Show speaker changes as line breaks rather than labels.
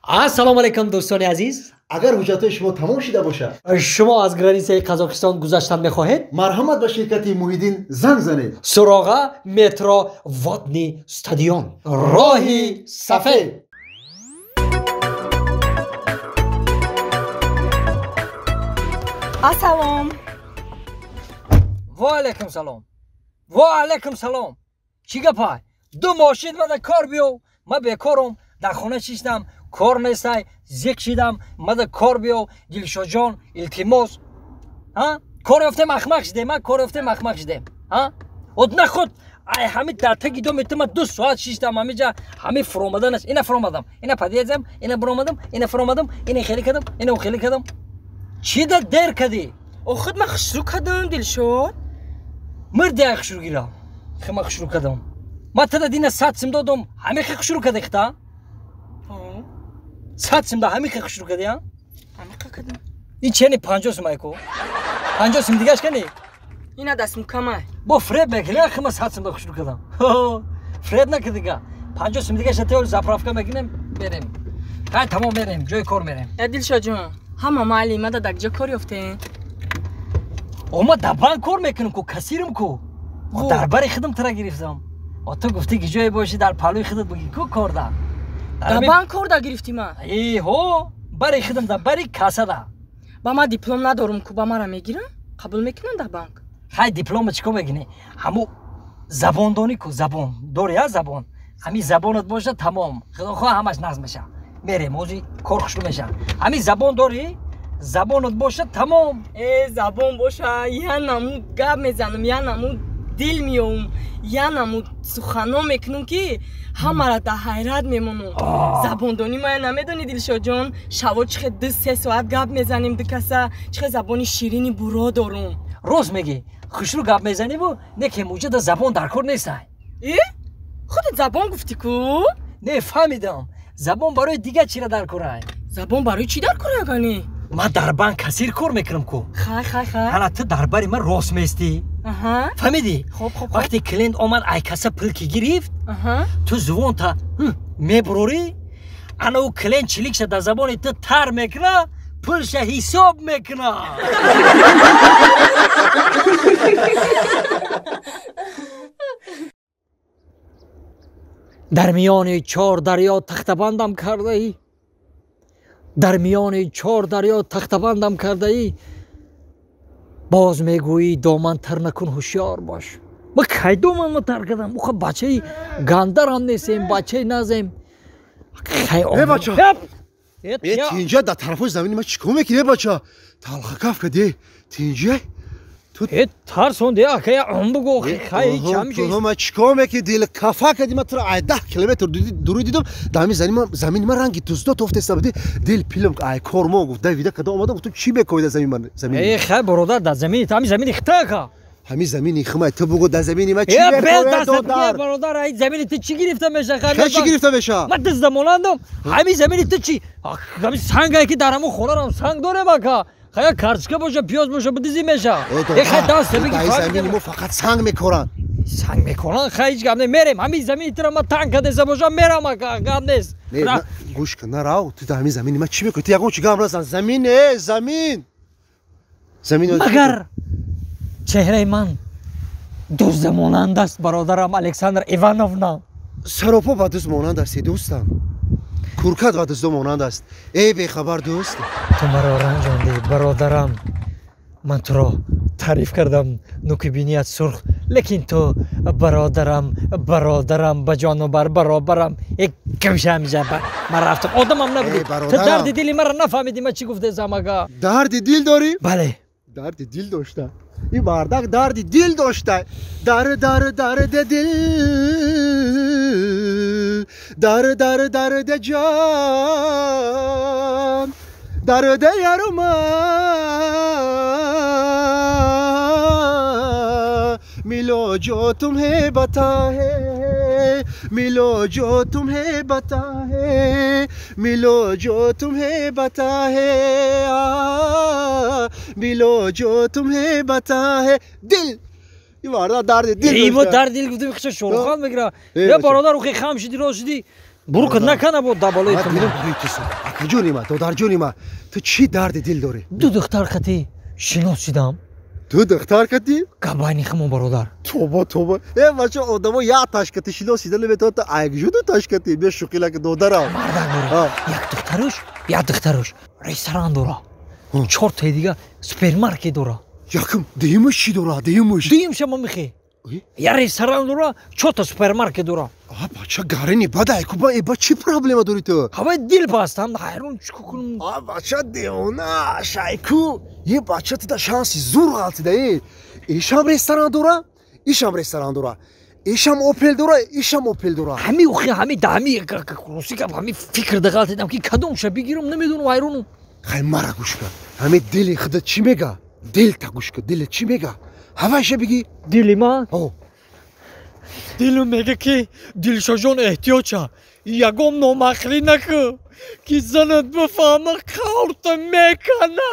Ассалому алайкум, дӯстони азиз.
Агар ҳуҷҷатҳои шумо тамом шуда бошад,
шумо аз границаи Қазоқистон гузаштан мехоҳед,
марҳамат, ба ширкати Муҳиддин занг занед.
Суроға: метро Водный стадион, роҳи сафед.
Ассалом.
Ва алайкум салом, ва алайкум салом. Чӣ гапай? Ду мошин мада кор биёв. Ма бекорум, дар хона чистам, кор нестай, зиқ шидам. Мада кор биёв, Дилшодҷон, илтимос. Кор ёфтем, ахмақ шидем. А кор ёфтем, ахмақ шидем. От нахуд ай ҳами дар таги доми ту ма 2 соат шиштам. Ҳамиҷа ҳами фуромаданаш, ина фуромадам, ина подъездам, ина буромадам, ина фуромадам, ина хеле кардам, ина хеле кардам. Чӣ да дер кардӣ?
Охир ма хушрӯ кардам, Дилшод.
Мирди, ай хушрӯ гирам. Хе, ма хушрӯ кардам. Ма тада дина 100 сим додум, ҳами хе хушрӯ кардӣ хита? 100 сим да ҳами хе хушрӯ кардӣ, а?
Ҳамиқа кардам.
Ин чени 50 сим айко, 50 сим дигаш кани?
Ина дастм камай.
Бо фреб мекунӣ? Хе, ма 100 сим да хушрӯ кардам, фреб накардига. 50 сим дигаша теол заправка мекунем, мерем. Хай, тамом, мерем, ҷои кор мерем.
Э, Дилшодҷон, ҳама майли, мада дар ҷо кор ёфтем?
Ма дар банк кор мекунам ку, кассирам ку. Дар бари худам тара гирифтам. Ту гуфтӣ ки ҷое бошӣ, дар паҳлӯи худат буги ку корда.
Дар банк корда гирифтӣ ма?
Э, ҳо, бари худам да, бари кассада.
Ба ма диплом надорум ку, ба мара мегирам, қабул мекунам дар банк?
Хай, диплома чӣ кор мекунӣ? Ҳаму забондонӣ ку, забон дори, а забон, ҳами забонат боша, тамом, худохоҳ ҳамаш нағз меша. Мерем, ҳози кор хушрӯ меша. Ҳами забон дорӣ, забонат боша, тамом.
Э, забон боша, я наму гап мезанам, я наму дил меёвум, я наму сухано мекунам, ки ҳамара дар ҳайрат мемонам. Забондонӣ мая намедонӣ, Дилшодҷон, шаво чихе 2-3 соат гап мезанем ду каса, чихе забони ширини буро дорум.
Рост мегӣ, хушрӯ гап мезаниву не ки муҷада забон дар кор нестай.
Э, худат забон гуфтӣ ку.
Не фаҳмидам, забон барои дигар чира дар корай?
Забон барои чӣ дар кор агани?
Ман дар банк кассир кор мекунам ку.
Хай, хай, хай.
Ҳана ту дар бари ман рост меистӣ, фаҳмидӣ?
Хоб, хоб.
Вақте клиент омад, ай касса пул ки гирифт, ту звонта мебурорӣ, ана ӯ клиент чиликша дар забони ту тар мекуна, пулша ҳисоб мекуна. Дар миёни чор дарё тахтабандам кардаӣ, дар миёни чор дарё тахтабандам кардаӣ, боз мегӯӣ: доман тар накун, ҳушёр бош. Ма кай доманма тар кардам? Уха, бачаи гандарам нестем, бачаи назем.
Э, бача, э, тинҷа, дар тарафҳои замини ма чӣ кор мекунӣ? Э, бача, талхакаф кардӣ, тинҷа.
Э, тарсонди, акая, он бугу. Хай.
Ма чӣ кор мекунӣ? Дил кафа кардӣ. Ма туро ай 10 километр дуруй дидам, дар ҳамин замини ма ранги дуздо тофтеста будӣ. Дил пилм ай кор мо гуфт, дай вида када омадам, гуфтам, чӣ мекоӣ дар замини замин?
Э, хай, бародар, дар замини ҳамин замини хита, ака.
Ҳамин замини химай, ту бугу, дар замини ма чӣ?
Мекоӣ, бародар? Ай замини ту чӣ гирифта меша?
Чӣ гирифта меша?
Ма дузда монандам? Ҳамин замини ту чӣ? Ҳамин сангае ки дар ҳамон хонаам санг дорем, ака. Хая, картошка боша, пиёз боша, бидизӣ меша. Э, хай, даст
биги. Замини мо фақат санг мекоранд.
Санг мекоранд. Хай, ҳеҷ гап не, мерем. Ҳамин замини тура ма танг кардеса бошам, мерам, ака, гап нест.
Гӯш кун, нарав. Ту дар ҳамин замини ма чӣ мекунӣ? Ту ягон чӣ гап назан. Замин, э, замин, замин.
Магар чеҳраи ман дузда монанд аст, бародарам Александр Ивановна?
Саропо ба дузд монанд асти, дӯстам. Куркат ба дуздо монанд аст, эй бехабар дӯст.
Ту маро ранҷондӣ, бародарам. Ман туро таъриф кардам, нуки биният сурх, лекин ту, бародарам, бародарам, ба ҷону бар баробарам. Камшамжа, ман рафтам, одамам набудӣ ту. Дарди дили маро нафаҳмидӣ. Ман чӣ гуфтесам, ага?
Дарди дил дорӣ?
Бале.
Дарди дил дошта ин мардак, дарди дил дошта. Дар дар дарди дил, дар дар дарди ҷон, дарди ярума. मिलो जो तुम्हें बता है, मिलो जो तुम्हें बता है, मिलो जो तुम्हें बता है, आ, मिलो जो तुम्हें बता है दिल. Ин марда дарди дил.
Ибо дарди дил гуфтем, хиша шорухан мегира. Я, бародар, ухи хам шиди, рост шиди. Бурукат накана бо даболои
Ман дилам барои ту сӯхт. Акаҷони ма, додарҷони ма, ту чӣ дарди дил дорӣ?
Ду духтар қати шинос шидам.
Ду духтар кати?
Габайни химо, бародар.
Тоба, тоба! Э, бача, одамо як ташкати шинос шида наметавонад, ту айгжу ду ташкати? Бия, шӯхилака, додарам.
Мардак дора. Як духтаруш ресторан дора, чортаи дига супермаркет дора.
Якум, дуюмуш чӣ дора, дуюмуш?
Дуюмша ма мехе я ресторан дора, чорта супермаркет дора.
А, бача, гарини бадай ку ба. Э, ба чӣ проблема дорӣ ту?
Ҳавай дил бастам, ҳайрон, чӣ кунам?
А, бача, девона шайку. Е, бача, туда шанси зур ғалтида. Э, ишам ресторан дора, ишам ресторан дора, ишам Опел дора, ишам Опел дора.
Ҳами охи, ҳами да ҳами рости гап, ҳами фикр дағалтидам, ки кадомша бигирам, намедонам, ҳайронам.
Хай, мара гӯш кун, ҳами дили худа чӣ мега? Дилта гӯш кун, дили чӣ мега, ҳавайша бигӣ.
Дили ман?
О.
Дилу мега, ки Дилшоҷон, эҳтиёт ша, ягон номақлӣ накун, ки занат бифаҳма, қаврта мекана.